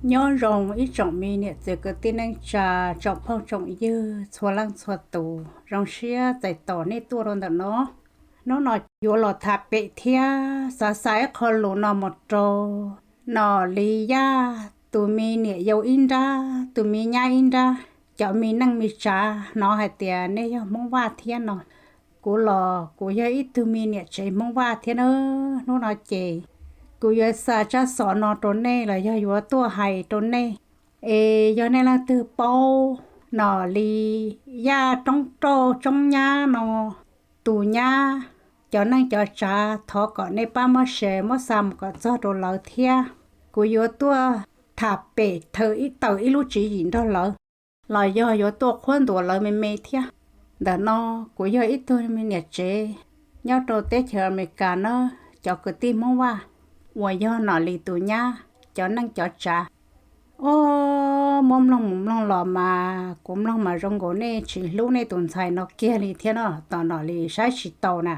Nyob zoo ib tsoom me niam txiv kwv tij neej tsa, tsoom phooj tsoom ywg txhua leej txhua tus, zoo siab txais tos nej tuaj rau ntawm no. Hnub no yuav los tham pem thiab xav xa ib qho lus no mus rau Nom Lis Yaj tus me niam yau ib nrab, tus me nyab ib nrab, cov me neej me tsav hnov hais tias nej yog Hmoob Vaj thiab no. Kuv los kuv yog ib tug me niam tsev Hmoob Vaj thiab na. Hnub no ces kuv yuav xa tsab xov no rau nej los yog yuav tuaj hais rau nej. Es yog nej leej twg paub Nom Lis Yaj Roob Rauj Tsoob Nyab no tus nyab, cov neej cov tsav thov kom nej pab muab share muab xa mus kom txog rau lawv thiab. Kuv yuav tuaj tham pem thaw ib tawm ib lub tswv yim nrog lawv, los yog yuav tuaj qhuab ntuas lawv me me thiab. Ntawm no kuv yog ib tug me niam tsev nyob rau teb chaws Amelikas na, cov kwv tij Hmoob Vaj uas yog Nom Lis tus nyab, cov neej cov tsav. Ob, muab mloog mus mloog los mas kuv mloog mas zoo nkaus nej tsis hlub nej tus ntxhais no kiag li thiab no, tos Nom Lis saib tsis taus na.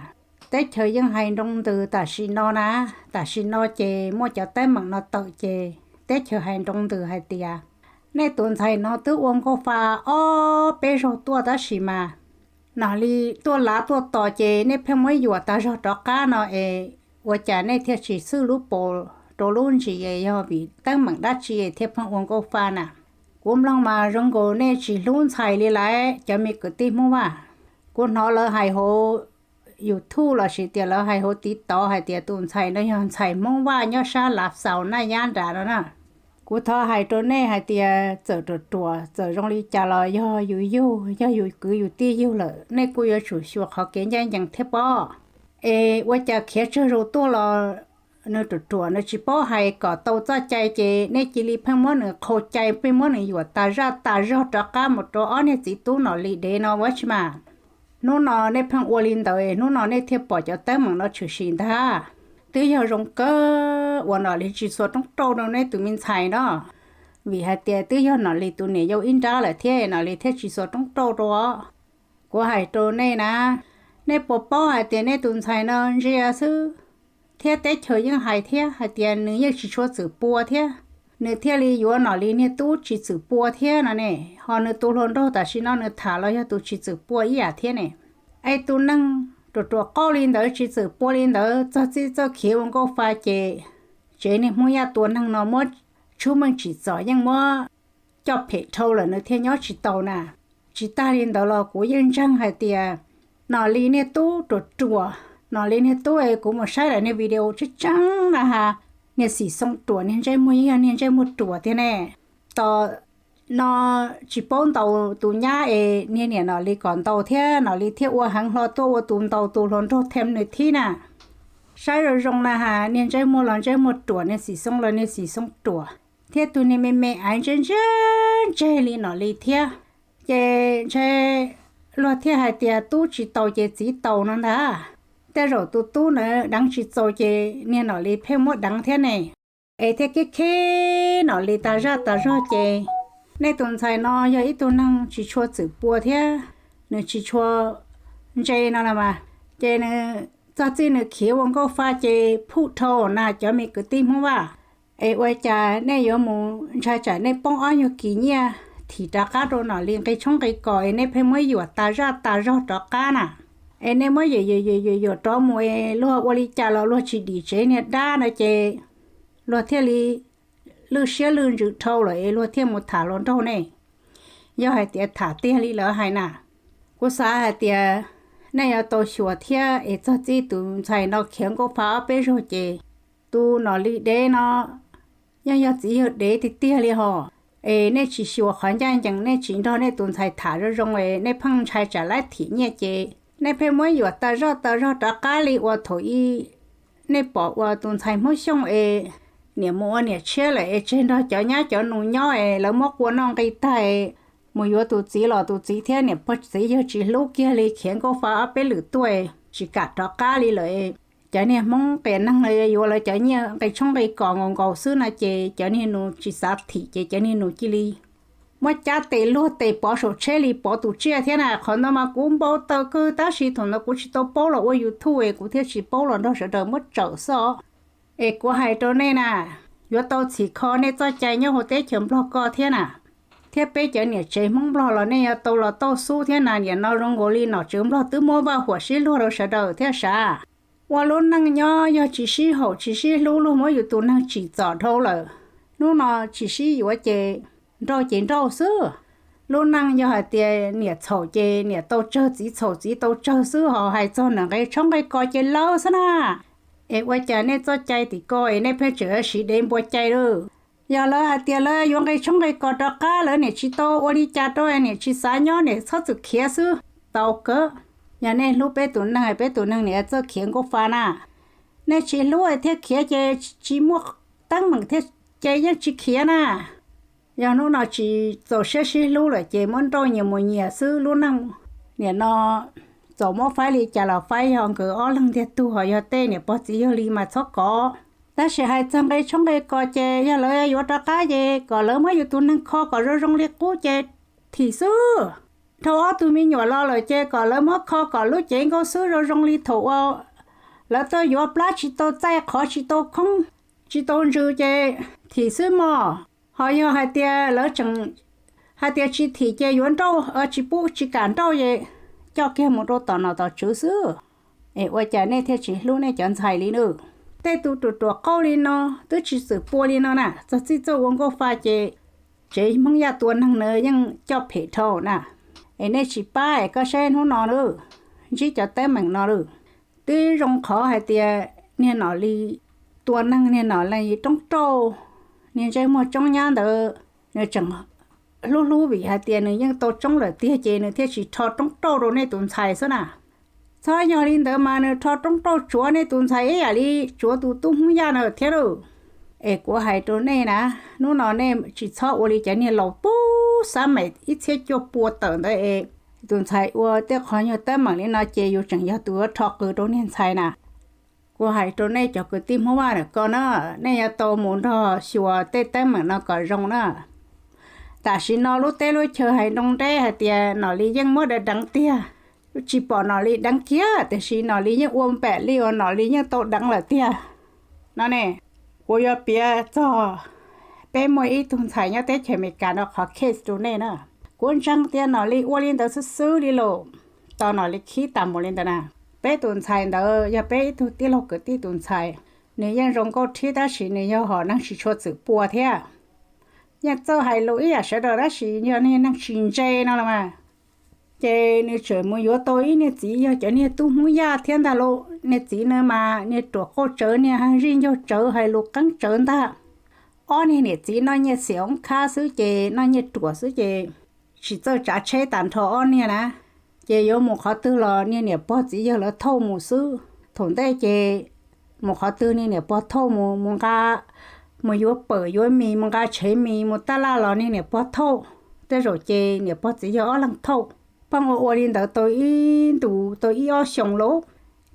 Teb chaws yeej hais nroo ntws tam sim no na, tam sim no ces muaj cov teeb meem no tawm ces teb chaws hais nroo ntws hais tias nej tus ntxhais no twb ua nkauj fa ob peb zaug tuaj tab sis mas Nom Lis tuaj lav tuaj tos ces nej pheej muab yuam tas zog rov qab no es ua cas nej thiaj tsis xwb lub paus rau lub ntsis, yog vim teeb meem dab tsi thiaj pheej ua nkauj fa na? Kuv mloog mas zoo nkaus nej tsis hlub ntxhais li lawm cov me kwv tij Hmoob Vaj. Kuv hnov lawv hais hauv YouTube lossis tias lawv hais hauv TikTok hais tias tus ntxhais no yog ntxhais Hmoob Vaj nyob sab Lav Xaus Naj Yab nram no na. Kuv thov hais rau nej hais tias txawm ruam ruam txawm zoo li cas los yog yus yug, yog yus kwv yus tij yug lawm nej kuj yuav tsum xyuas qhov kev ncaj ncees thiab pob. Es ua cas khiav tsawg zaus tuaj los nws ruam ruam nws tsis paub hais kom tau txoj cai ces nej cia li pheej muab nws qhau cai, pheej muab nws yuam tas zaj tas zog rov qab mus rau ob niag txiv tub Nom Lis dev no ua tsi mas. Hnub no nej pheej ua li ntawd hnub no nej thiaj pom cov teeb meem no tshwm sim ntag. Twb yog zoo kawg uas Nom Lis tsis xuas roob rauj rau nej tus me ntxhais no, vim hais tias twb yog Nom Lis tus niam yau ib nrab lawm thiab Nom Lis thiaj tsis xuas roob rauj rau os. Kuv hais rau nej na, nej puas paub hais tias nej tus ntxhais no ntsia xwb, thiab teb chaws yeej hais thiab hais tias nws yeej tsis tshua txwm pua thiab, nws thiaj li yuav Nom Lis niag tub tsis txwm pua thiab no ne. Ho nws tus hluas nraug tam sim no nws tham los yog tus tsis txwm pua ib yam thiab ne. Es tus neeg ruam ruam qauj li ntawd tsis txwm pua li ntawd txog txij txoj khiav ua nkauj fa ces tsev niag Hmoob Yaj tua neeg no muab tshub meej tsim txom yeej muab coj phem dhau lawm nws thiaj nyob tsis taus na. Tsis tag li ntawd los kuv yeej ntseeg hais tias Nom Lis niag tub ruam ruam, Nom Lis niag tub es kuv mus saib lawm niag video tseeb tseeb na has, niag xim xoo ruam niag ntsej muag yeej yog niag ntsej muag ruam tiag ne. Tos no tsis paub ntaus tus nyab es niag niam Nom Lis kom ntaus thiab Nom Lis thiaj ua heev hlo tuaj ua tus ntaus tus hluas nraug them nws thib na. Saib zoo zoo na has, niag ntsej muag los ntsej muag ruam, niag xim xoo los niag xim xoo ruam, thiab tus niag me me aiv ntsej ntsej ntseg li Nom Lis thiab. Ces ntshe luag thiaj hais tias tub tsis taus ces txiv taus no ntag. Tej zaum tus tub na deev tsis txaus ces niag Nom Lis pheej muab deev thiab ne. Es thiaj khib khib Nom Lis tas zaj tas zog ces nej tus ntxhais no yog ib tug neeg tsis tshua txwm pua thiab nws tsis tshua ntse no los mas, ces nws txog txij nws khiav ua nkauj fa ces phuj dhau na cov me kwv tij Hmoob Vaj. Es ua cas nej yuav mus ntshai tsam nej poob ob nyuag kis nyiaj thim rov qab rau Nom Lis nqi tshoob nqi kos es nej pheej muab yuam tas zaj tas zog rov qab na? Es nej muab yuam yuam yuam yuam yuam rov mus es luag ua li cas los luag tsis dim tsev niag dab no ces luag thiaj li lwj siab lwj ntsws dhau lawm es luag thiaj mus tham hluas nraug ne. Yog hais tias tham tiag li lawv hais na, kuv xav hais tias nej yuav tau xyuas thiab es txog txij tus ntxhais no khiav nkauj fa ob peb zaug ces tus Nom Lis dev no yeej yog txiv yawg dev tiag tiag li hos. Es nej tsis xyuas qhov ncaj ncees, nej tsis nrog nej tus ntxhais tham zoo zoo es nej pheej ntshai tsam lawv thim nyiaj ces nej pheej muab yuam tas zoj tas zog rov qab li uas thaum ub nej pom uas tus ntxhais Hmoob Xyooj es niam mus ua niam tshiab lawm es tseg nrog cov nyab cov nus nyob es lawv muab qua noj nqi tag es mus yuav tus txiv los tus txiv thiab niam pog txiv yawg tsis hlub kiag li khiav nkauj fa ob peb lwm tuaj es tsis kam rov qab li lawm. Cov niag Hmoob qias neeg yuav lawv cov nyiaj nqi tshoob nqi kos nkaus nkaus xwb no ces cov niag nus tsis xav thim ces cov niag nus cia li muab cab tes luag tes pov saum tsheb li pov tus tsiaj thiab na. Qhov ntawd mas kuv npau taws kawg tab sis thaum ntawd kuv tsis tau paub los ua YouTube es kuv thiaj tsis paub los nrog sawv daws muab tsawm xwb os. Es kuv hais rau nej na, yuav tau txhim kho nej txoj cai nyob hauv teb chaws Nplog ko thiab na. Thiab peb cov niam tsev Hmoob Nplog los nej yuav tau los tauj xub thiab na. Nim no zoo nkaus li nom tswv Nplog twb muab vaj huam sib luag rau sawv daws thiab sav. Ua lub neej nyob yog tsis sib haum tsis sib hlub, luag muab yus tus neeg tsim txom dhau lawm, hnub no tsis sib yuav ces nrauj ces nrauj xwb. Lub neej yog hais tias niam txhaum ces niam tau tsawg, txiv txhaum txiv tau tsawg xwb, ho hais txog nram nqe tshoob nqe kos ces lawv xwb na. Es ua cas nej txoj cai tim ko es nej pheej tseem siv dev npua cai lawm? Yog lawv hais tias lawv yuav nqe tshoob nqe kos rov qab, lawv niam tsis tau ua li cas rau, niam tsis xav nyob, niam txhob txwm khiav xwb, tau kawg. Yog nej hlub peb tus neeg, peb tus neeg niam txawj khiav nkauj fa na. Nej tsis hlub thiaj khiav ces tsis muaj teeb meem thiab ces yeej tsis khiav na. Yog hnub no tsis txaus siab sib hlub lawm ces muab nrauj nyias mus nyias xwb lub neej. Nim no txaus muab faib li cas los faib, yog nkawd ob leeg ntiag tug, ho yog tej niam pog txiv yawg li mas txhob kov. Tab sis hais txog nqe tshoob nqe kos ces yog lawv yuav rov qab ces kom lawv muab yus tus neeg kho kom zoo zoo li qub ces thim xwb. Dhau ob tug me nyuam los lawm ces kom lawv muab kho kom lub cev nkauj xwb, zoo zoo li thaum ua lawv tuaj yuav plab tsis tau txaij, qhov tsis tau khoob, tsis tau ntsws ces thim xwb mog. Ho yog hais tias lawv tseem hais tias tsis thim ces yuav nrauj, tsis pub tsis kam nrauj ces coj kiag mus rau tom nom tom tswv xwb. Es ua cas nej thiaj tsis hlub nej cov ntxhais li na? Tej tus ruam ruam qauj li no twb tsis txwm pua li no na, txog txij txoj ua nkauj fa ces tsev Hmoob Yaj tua neeg na yeej coj phem dhau na. Es nej tsis pab es koj saib hnub no na, ntsib cov teeb meem no lawm. Twb zoo qhov hais tias niag nom li tua neeg, niag nom li roob rauj, niag ntsej muag tsoob nyab ntawd, nws tseem hlub hlub vim hais tias nws yeej tau tsoob lawm tiag ces nws thiaj tsis rho roob rauj rau nej tus ntxhais xwb na. Txhob yog li ntawd mas nws rho roob rauj tsuav nej tus ntxhais ib yam li tsuav tus tub Hmoob Yaj na thiab lauj. Es kuv hais rau nej na, hnub no nej tsis txhob ua li cov niag laus pub xab meem ib txhiab cuaj pua tawm ntawd es tus ntxhais ua tej qhov nyuag teeb meem li no ces yus tseem yog tus yuav rho qws rau niag ntxhais na. Kuv hais rau nej cov kwv tij Hmoob Vaj ntawm ko na, nej yuav tau mus nrog xyuas tej teeb meem no kom zoo na. Tam sim no lub teb lub chaw hais nroo nreb hais tias nom li yeej muab deev deev tiag, tsis pom nom li deev kiag, tiam sis nom li yeej ua npaum li uas nom li yeej tau deev lawm tiag no ne. Kuv yuav piav txog peb muaj ib tug ntxhais nyob teb chaws Amelikas no qhov case rau nej na. Kuv ntseeg tias nom li ua li ntawd xwb xwb li lauj, tau nom li khib tas mus li ntawd na. Peb tus ntxhais ntawd yog peb ib tug tij laug kwv tij tus ntxhais, nws yeej zoo nkauj thiab tab sis nws yog hom neeg tsis tshua txwm pua thiab. Yeej txawj hais lus ib yam sawv daws tab sis yog niag neeg tsis ntse no los mas. Ces nws tseem mus yuav tau ib niag txiv yog cov niag tub Hmoob Yaj thiab ntag lauj. Niag txiv no mas niag ruam qauj tsawv, niag zij ncaug tsawv, hais lus qeeb tsawv ntag. Ob niag niam txiv noj nyiaj xiam oob khab xwb ces noj nyiaj ruam xwb ces tsis txawj tsav tsheb tas nrho ob niag na. Ces yuav mus qhov twg los niag niam pog txiv yawg lawv thauj mus xwb. Thaum ntej ces mus qhov twg niag niam pog thauj mus, mus nqa, mus yuav pawm yuav mis, mus nqa tshev mis mus taj laj los niag niam pog thauj. Tej zaum ces niam pog txiv yawg ob leeg thauj. Pheej ua ua li ntawd tau ib ntus tau ib ob xyoos lauj.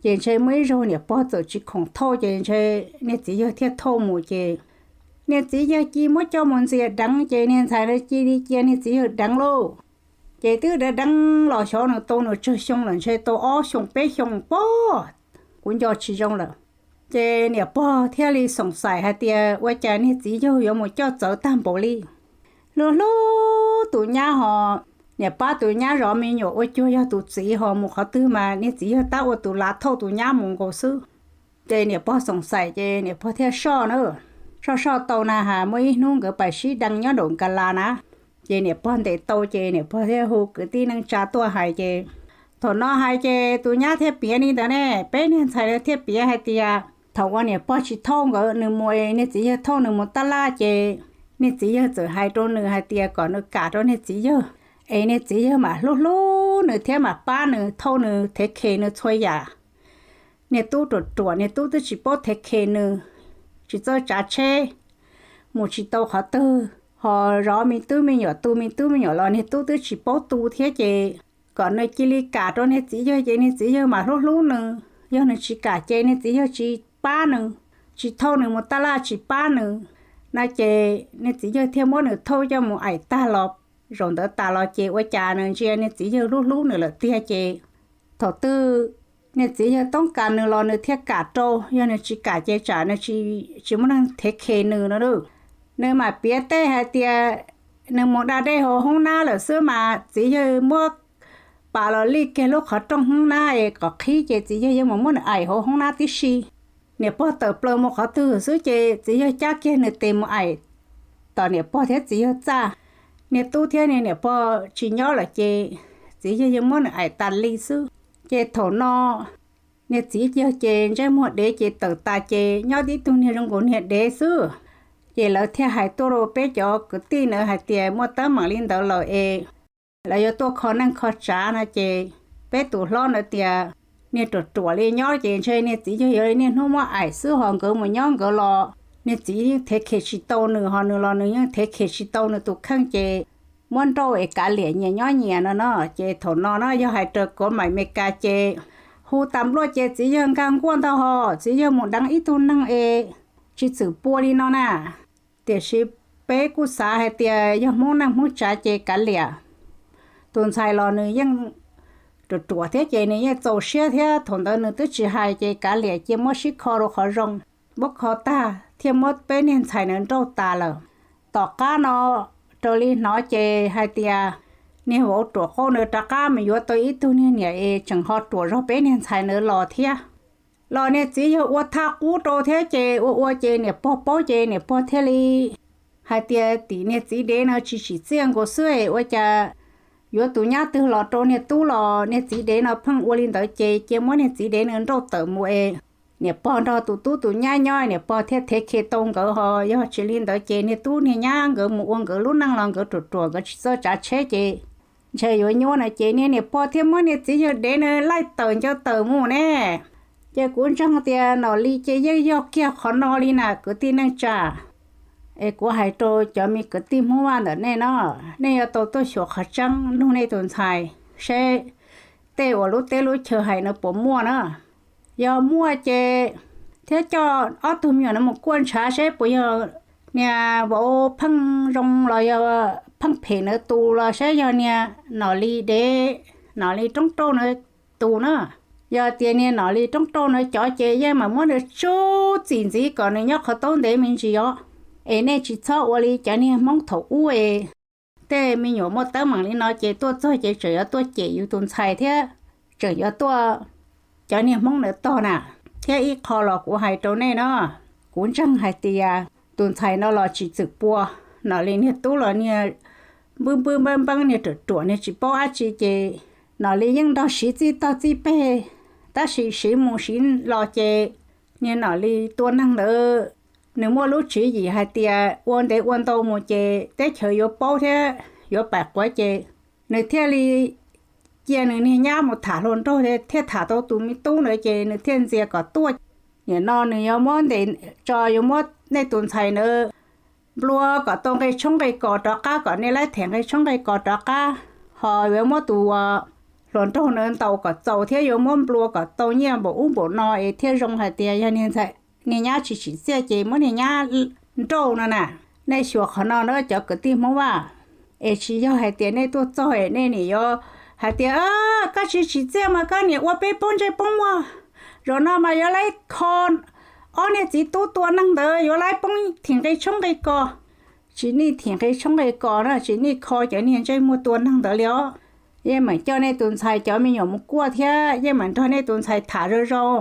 Ces ntshe muaj ib zaug niam pog txawm tsis khoom thauj ces ntshe niag txiv yawg thiaj thauj mus ces niag txiv yawg cia muab coj mus ntxias deev ces niag ntxhais cia li cia niag txiv yawg deev lauj. Ces twb deev deev los xyov nws tau nws tsawg xyoo lawm, ntshe tau ob xyoos peb xyoos pob, kuv nco tsis zoo lawm. Ces niam pog thiaj li xoom xaim hais tias ua cas niag txiv yawg yuav mus coj txawv tag npaum li. Hlub hlub tus nyab ho niam pab tus nyab zov me nyuam ua cuag yog tus txiv ho mus qhov twg mas niag txiv yawg tab ua tus lav thauj tus nyab mus nkaus xwb. Ces niam pog xoom xaim ces niam pog thiaj soj na. Soj soj tau na has muaj ib hnub nkawd pais sib deev nyob nraum nkas las na. Ces niam pog ntes tau ces niam pog thiaj hu kwv tij neej tsa tuaj hais ces thaum no hais ces tus nyab thiaj piav li ntawd ne, peb niag ntxhais thiaj piav hais tias thaum uas niam pog tsis thauj nkawd, nws mus es niag txiv yawg thauj nws mus taj laj ces niag txiv yawg txawm hais rau nws hais tias kom nws kam rau niag txiv yawg, es niag txiv yawg mam hlub hlub nws thiab mam pab nws thauj nws thev khes nws txhua yam. Niag tub ruam ruam, niag tub twb tsis paub thev khes nws, tsis txawj tsav tsheb, mus tsis tau qhov twg, ho zov me tub me nyuam tu me tub me nyuam los niag tub twb tsis paub tu thiab ces kom nws cia li kam rau niag txiv yawg ces niag txiv yawg mam hlub hlub nws. Yog nws tsis kam ces niag txiv yawg tsis pab nws, tsis thauj nws mus taj laj tsis pab nws na ces niag txiv yawg thiaj muab nws thauj coj mus aim tag los. Zaum ntawd tas los ces ua cas nws ntsia niag txiv yawg hlub hlub nws lawm tiag ces thaum twg niag txiv yawg toob kas nws los nws thiaj kam rau, yog nws tsis kam ces tsam nws tsis muaj neeg thev khes nws no. Nws mam piav tej hais tias nws mus da dej hauv hoob nab lawm xwb mas txiv yawg muab pas los lij kiag lub qhov rooj hoob nab es kom qhib ces txiv yawg yeej mus muab nws aim hauv hoob nab tib si. Niam pog tawm plaws mus qhov twg xwb ces txiv yawg cab kiag nws tes mus aim tom niam pog thiab txiv yawg txaj. Niag tub thiab niag niam pog tsis nyob lawm ces txiv yawg yeej muab nws aim tas li xwb. Ces thaum no niag txiv yawg ces ntsej muag dev ces tawm tas ces nyob tib tug niag zoo nkaus niag dev xwb. Ces lawv thiaj hais tuaj rau peb cov kwv tij na hais tias muaj teeb meem li ntawd lawm es lawv yuav tuaj kho neej kho tsav no ces peb tus hlob ntawd tias niag ruam ruam li nyob ces ntshe niag txiv yawg yuav niaj hnub muab aim xwb ho nkawd mus nyob nkawd los niag txiv yeej thev khes tsis tau nws ho nws los nws yeej thev khes tsis tau nws tus kheej ces muab nrauj es kav liam nyias nyob nyias no no. Ces thaum no na yog hais raws kuv mam me kas ces hu tas npluaj ces txiv yawg nkag nkuaj ntag ho txiv yawg mus deev ib tug neeg es tsis txwm pua li no na. Tiam sis peb kuj xav hais tias yog Hmoob neej Hmoob tsav ces kav liam. Tus ntxhais los nws yeej ruam ruam thiab ces nws yeej txaus siab thiab thaum ntawd nws twb tsis hais ces kav liam cia muab sib kho rau qhov zoo. Muab kho tag thiaj muab peb niag ntxhais ntawd nrauj tas lawm. Tom qab no raws li hnov ces hais tias niag vauv ruam qauj ntawd rov qab mus yuav tau ib tug niag niam es tseem ho ruam zog peb niag ntxhais ntawd los thiab. Los niag txiv yawg ua thaj qub rau thiab ces ua ua ces niam pog paub ces niam pog thiaj li hais tias tim niag txiv dev no tsis tsim txiaj nkaus xwb es ua cas yuav tus nyab twg los rau niag tub los niag txiv dev no pheej ua li ntawd ces cia muab niag txiv dev no nrauj tawm mus es niam pog nrog tus tub tus nyab nyob niam pog thiaj thev khes tau nkawd ho yog tsis li ntawd ces niag tub niag nyab nkawd mus ua nkawd lub neej los nkawd ruam ruam nkawd tsis txawj tsav tsheb ces ntshe yuav nyuab no ces niag niam pog thiaj muab niag txiv yawg dev no laij tawm ncaws tawm mus ne. Ces kuv ntseeg tias Nom Lis ces yeej yog kiag qhov no li na kwv tij neej tsa. Es kuv hais rau cov me kwv tij Hmoob Vaj ntawm nej no, nej yuav tau tuaj xyuas qhov tseeb nug nej tus ntxhais seb tej uas lub teb lub chaw hais no puas muaj na. Yog muaj ces thiab coj ob tug me nyuam no mus kuaj ntshav seb puas yog niag vauv pheej zoo los yog pheej phem ntawd tus los saib yog niag Nom Lis dev, Nom Lis roob rauj ntawd tus na. Yog tias niag Nom Lis roob rauj ntawd cov ces yeej mam muab nws tsub txim ntxiv kom nws nyob qhov taub ntev me ntsis os. Es nej tsis txhob ua li cov niag Hmoob thaum ub es tej me nyuam muaj teeb meem li no ces tuaj txog ces tseem yuav tuaj cem yus tus ntxhais thiab tseem yuav tuaj cov niag Hmoob ntawd tog na. Thiab ib qho los kuv hais rau nej no, kuv ntseeg hais tias tus ntxhais no los tsis txwm pua, Nom Lis niag tub los niag npwb npwb npeeb npeeb niag ruam ruam niag tsis paub dab tsi ces Nom Lis yeej nrog siv txij tog txij peg, tab sis siv mus siv los ces niag Nom Lis tua neeg ntawd nws muaj lub tswv yim hais tias ua ntev ua ntau mus ces teb chaws yuav paub thiab yuav pais quav ces nws thiaj li cia nws niag nyab mus tham hluas nraug thiaj tham tau tus me tub ntawd ces nws thiaj ntxias kom tuaj. Nim no nws yuav muab ntes tso yuav muab nej tus ntxhais ntawd nplua kom tau nqi tshoob nqi kos rov qab kom nej laib them nqi tshoob nqi kos rov qab, ho yuav muab tus hluas nraug ntawd ntaus kom txaus thiab yuav muab nplua kom tau nyiaj npaum ub npaum no es thiaj zoo hais tias yog niag nyab tsis tsim txiaj ces muab niag nyab nrauj no na. Nej xyuas qhov no na cov kwv tij Hmoob Vaj, es tsis yog hais tias nej tuaj txog es nej nim yuav hais tias koj tsis tsim txiaj mas koj niam ua peb poob ntsej poob muag, zaum no mas yuav laib kho ob niag txiv tub tua neeg ntawd yuav laib poob thim nqi tshoob nqi kos. Tsis nij thim nqi tshoob nqi kos na, tsis nij kho cov niag ntsej muag tua neeg ntawd li os. Yeej meem coj nej tus ntxhais cov me nyuam mus kuaj thiab yeej meem nrog nej tus ntxhais tham zoo zoo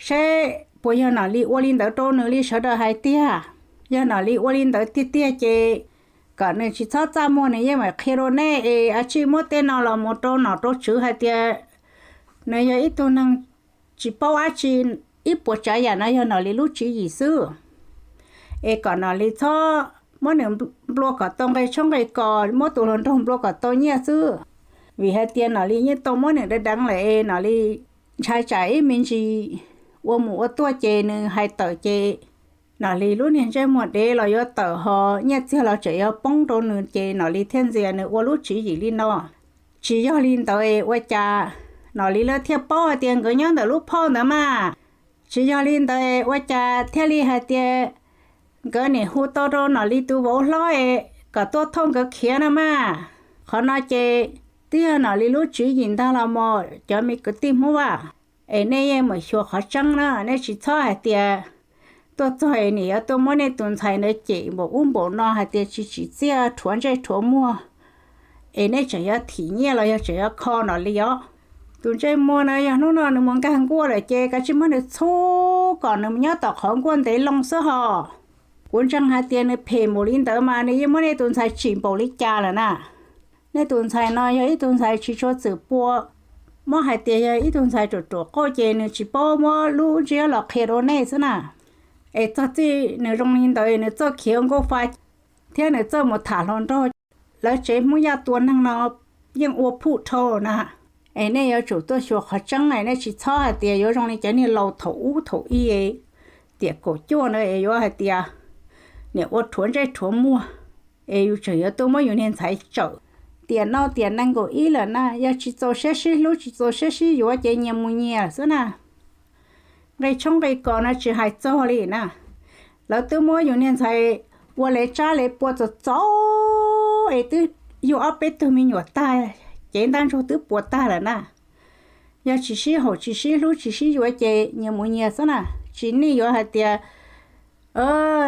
seb puas yog Nom Lis ua li ntawd rau nws li sawv daws hais tiag. Yog Nom Lis ua li ntawd tiag tiag ces kom nws tsis txhob txaj muag, nws yeej meem qhia rau nej es a tsij muab tej no los mus rau nom rau tswv hais tias nws yog ib tug neeg tsis paub dab tsi, ib puas tsav yam no yog Nom Lis lub tswv yim xwb. Es kom Nom Lis txhob muab nws nplua kom tau nqi tshoob nqi kos, muab tus hluas nraug nplua kom tau nyiaj xwb. Vim hais tias Nom Lis yeej tau muab nws deev deev lawm es Nom Lis ntshai tsam ib me ntsis ua mus ua tuaj ces nws hais tawm ces Nom Lis lub niag ntsej muag dev los yuav tawm ho nyiaj txiag los tseem yuav poob rau nws ces Nom Lis thiaj ntxias nws ua lub tswv yim li no. Tsis yog li ntawd es ua cas Nom Lis lawv thiaj paub hais tias nkawd nyob ntawm lub phauj ntawd mas. Tsis yog li ntawd es ua cas thiaj li hais tias nkawd nim hu tau rau Nom Lis tus vauv hlob es kom tuaj thauj nkawd khiav no mas. Qhov no ces twb yog Nom Lis lub tswv yim ntag los mas cov me kwv tij Hmoob Vaj. Es nej yeej mus xyuas qhov tseeb na, nej tsis txhob hais tias tuaj txog es nim yuav tuaj muab nej tus ntxhais ntawd cem npaum ub npaum no hais tias tsis tsim txiaj rhuav ntsej rhuav muag, es nej tseem yuav thim nyiaj los yog tseem yuav kho Nom Lis os. Tus ntsej muag no yog hnub no nws mus nkag nkuaj lawm ces kav tsij muab nws txhub kom nws nyob tom qhov nkuaj ntev loo xwb hos. Kuv ntseeg hais tias nws phem npaum li ntawd mas nws yeej muab nej tus ntxhais tsim npaum li cas lawm na. Nej tus ntxhais no yog ib tug ntxhais tsis tshua txwm pua, muab hais tias yog ib tug ntxhais ruam ruam qauj ces nws tsis paub muab lub ntsiab los qhia rau nej xwb na. Es txog txij nws zoo li ntawd nws txawj khiav ua nkauj fa thiab nws txawj mus tham hluas nraug, lawv tsev Hmoob Yaj tua neeg no yeej ua phuj dhau na. Es nej yuav tsum tuaj xyuas qhov tseeb, nej tsis txhob hais tias yuav zoo li cov niag laus thaum ub thaum i tiam kaum cuaj ntawd es yuav hais tias niam ua rhuav ntsej rhuav muag, es yus tseem yuav tuaj muab yus niag ntxhais tsawm. Tiam no tiam nees nkaum ib lawm na, yog tsis txaus siab sib hlub tsis txaus siab sib yuav ces nyias mus nyias xwb na. Nqi tshoob nqi kos no tsis hais txog li na. Lawv twb muab yus niag ntxhais ua lev tsab lev pua txaus txaus es twb yug ob peb tug me nyuam tag, cev ntaj ntsug twb puas tag lawm na. Yog tsis sib haum tsis sib hlub tsis sib yuav ces nyias mus nyias xwb na. Tsis nej yuav hais tias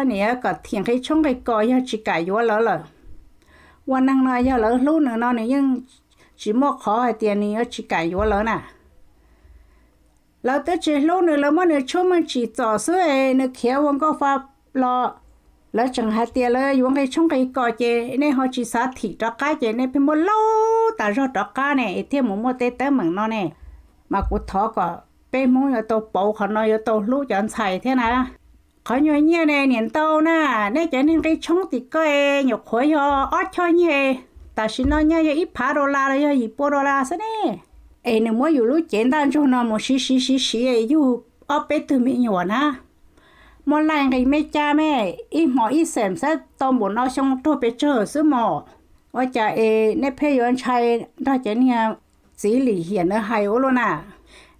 nim kom thim nqi tshoob nqi kos yog tsis kam yuav lawv lawm. Ua neeg no yog lawv hlub nws no nws yeej tsis muaj qhov hais tias nws yuav tsis kam yuav lawv na. Lawv twb tsis hlub nws, lawv muab nws tshuab muaj tsim txom xwb es nws khiav ua nkauj fa los, lawv tseem hais tias lawv yuav nqi tshoob nqi kos ces nej ho tsis xav thim rov qab ces nej pheej muab laub tas zog rov qab ne es thiaj mus muaj tej teeb meem no ne. Mas kuv thov kom peb Hmoob yuav tau pauv qhov no, yuav tau hlub cov ntxhais thiab na. Qhov nyuag nyiaj ne niam ntau na, nej cov niag nqi tshoob tim ko nyuam qhuav yog ob choj nyiaj, tam sim no nyiaj yog ib phav dollar los yog yim pua dollar xwb ne. Es nws muab yus lub cev ntaj ntsug no mus siv siv siv siv yug ob peb tug me nyuam na. Muaj laij nqi me cab me, ib hmo ib xeem xwb tau npaum no xyoo raug pes tsawg xwb mog. Ua cas es nej pheej yuav ntshai nrog cov niag txiv lim hiam ntawd hais ua luaj na?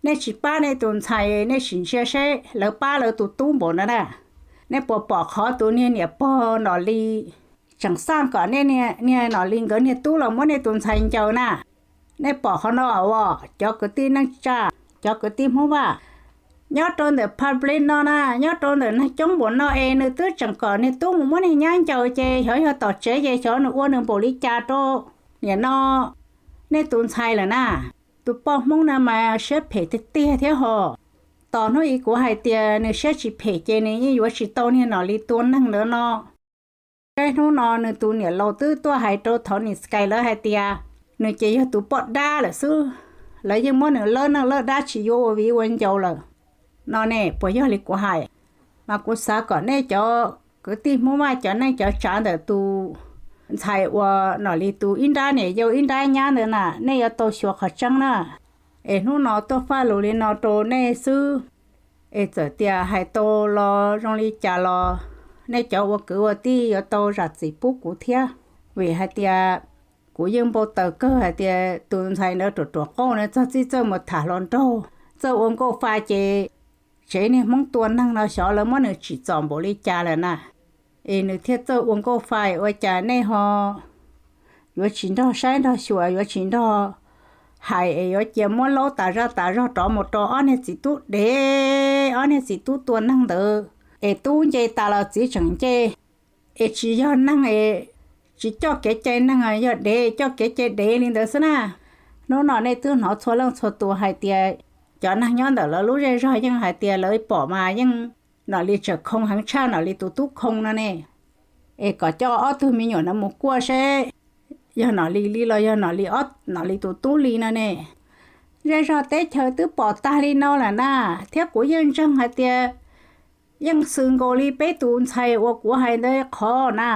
Nej tsis pab nej tus ntxhais nej sim ntsia seb lawv pab lawv tus tub npaum no na. Nej puas pom qhov tus niag niam pog Nom Lis tseem xaj kom nej niag Nom Lis nkawd niag tub los muab nej tus ntxhais ncaws na? Nej pom qhov no as, cov kwv tij neej tsa, cov kwv tij Hmoob Vaj, nyob rau ntawm public no na, nyob rau ntawm neeg coob npaum no es nws twb tseem kom niag tub mus muab niag nyab ncaws ces xyov yog tom tsev ces xyov nws ua nws npaum li cas rau nim no nej tus ntxhais lawm na. Tus poj Hmoob no mas siab phem tiag tiag thiab hos. Tos hnub i kuv hais tias nws siab tsis phem ces nws yeej yuav tsis tau niag Nom Lis tua neeg ntawd no. Peb hnub no nws tus niam laus twb tuaj hais rau Thaum Nis Kais lawv hais tias nws ces yog tus poj dab lawm xwb, lawv yeej muab nws lawb neej lawb dab tsis yuav ua viv ua ncaus lawm no ne. Puas yog li kuv hais? Mas kuv xav kom nej cov kwv tij Hmoob Vaj cov neej cov tsav ntawm tus ntxhais uas Nom Lis tus ib nrab niam yau ib nrab nyab ntawd na, nej yuav tau xyuas qhov tseeb na. Es hnub no tuaj faj lus li no rau nej xwb. Es txawm tias hais tau los zoo li cas los nej cov ua kwv ua tij yuav tau zam txim pub kuv thiab, vim hais tias kuv yeej npau taws kawg hais tias tus ntxhais ntawd ruam ruam qauj na, txog txij txawj mus tham hluas nraug, txawj ua nkauj fa ces tsev niag Hmoob tua neeg no xyov lawv muab nws tsim txom npaum li cas lawm na. Es nws thiaj txawj ua nkauj fa, ua cas nej ho yuav tsis nrog saib nrog xyuas, yuav tsis nrog hais es yuav cia muab laub tas zaj tas zog rov mus rau ob niag txiv tub dev, ob niag txiv tub tua neeg ntawd, es tub nce tas los txiv tseem nce. Es tsis yog neeg es tsis coj kev cai neeg, yog dev coj kev cai dev li ntawd xwb na. Hnub no nej twb hnov txhua leej txhua tus hais tias cov neeg nyob ntawm lawv lub zej zog yeej hais tias lawv pom mas yeej Nom Lis tseem khoo heev tshaj Nom Lis tus tub khoo no ne. Es kom coj ob tug me nyuam no mus kuaj seb yog Nom Lis li los yog Nom Lis ob Nom Lis tus tub li no ne. Zej zog teb chaws twb pom tag li no lawm na, thiab kuv yeej ntseeg hais tias yeej xws nkaus li peb tus ntxhais uas kuv hais ntawd qhov na,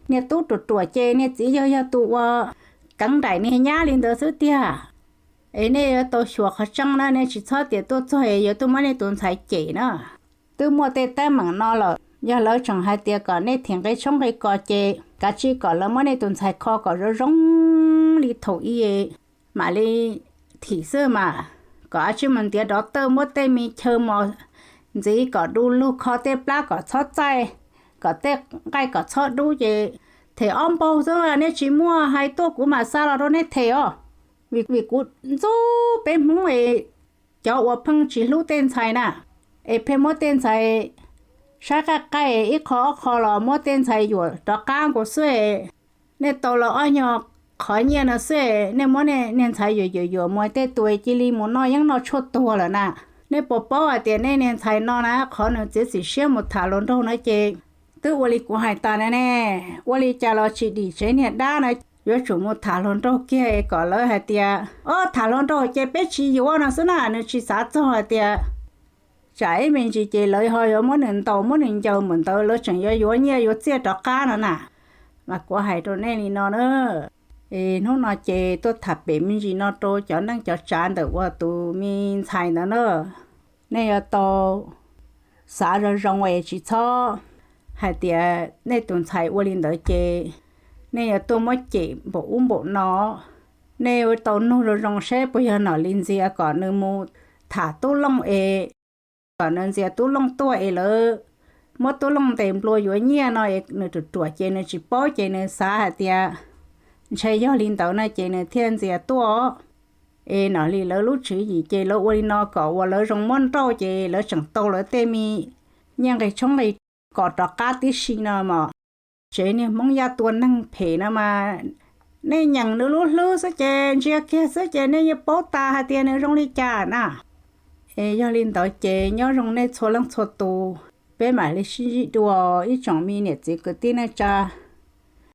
niag tub ruam ruam ces niag txiv yawg yog tus ua keev nraim niag nyab li ntawd xwb tiag. Es nej yuav tau xyuas qhov tseeb na, nej tsis txhob tias tuaj txog es yuav tuaj muab nej tus ntxhais cem na. Twb muaj tej teeb meem no lawm, yog lawv tseem hais tias kom nej thim nqi tshoob nqi kos ces kav tsij kom lawv muab nej tus ntxhais kho kom zoo zoo li thaum i mam li thim xwb mas. Kom a tsij mus ntiav dov tawj muab tej me chaw mos ntxiv kom du lug kho tej plab kom txhob txaij, kom tej nqaij kom txhob dub ces them ob npaug xwb, nej tsis muaj hais tuaj kuv mam xa los rau nej them os. Vim kuv ntxub peb Hmoob es cov uas pheej tsis hlub tej ntxhais na, es pheej muab tej ntxhais saib qaj qaij ib qho ob qho los muab tej ntxhais yuam rov qab nkaus xwb. Nej tau los ob nyuag qhov nyiaj no xwb, nej muab nej niag ntxhais yuam yuam yuam mus tej tus cia li mus noj yeeb noj tshuaj tuag lawm na. Nej puas paub hais tias nej niag ntxhais no na, qhov nws txiav txim siab mus tham hluas nraug no ces twb ua li kuv hais tas na ne, ua li cas los tsis dim tsev niag dab na, yuav tsum mus tham hluas nraug kiag kom lawv hais tias, ob, tham hluas nraug ces peb tsis yuav no xwb na, nws tsis xav txog hais tias tsam ib me ntsis ces lawv ho yuav muab nws ntaus muab nws ncaws mus ntawd, lawv tseem yuav yuav nyiaj yuav txiaj rov qab no na. Mas kuv hais rau nej li no na, es hnub no ces tuaj tham pem me ntsis no rau cov neej cov tsav ntawm uas tus me ntxhais ntawd na. Nej yuav tau xav zoo zoo es tsis txhob hais tias nej tus ntxhais ua li ntawd ces nej yuav tuaj muab cem npaum ub npaum no. Nej yuav tau nug zoo zoo seb puas yog nom li ntxias kom nws mus tham tub looj es, kom nws ntxias tub looj tuaj es lawv muab tub looj ntes nplua yuav nyiaj no es nws ruam ruam ces nws tsis paub ces nws xav hais tias ntshe yog li ntawd no ces nws thiaj ntxias tuaj. Es nom li lawv lub tswv yim ces lawv ua li no kom uas lawv zoo muab nrauj ces lawv tseem tau lawv tej me nyiaj nqi tshoob nqi kos rov qab tib si no mas. Tsev niag Hmoob Yaj tua neeg phem no mas, nej nyeem nws lub hlwb xwb ces ntsia kiag xwb ces nej yeej paub tas hais tias nws zoo li cas na. Es yog li ntawd ces nyob zoo nej txhua leej txhua tus, peb mam li sib ntsib dua ib tsoom me niam txiv kwv tij neej tsa.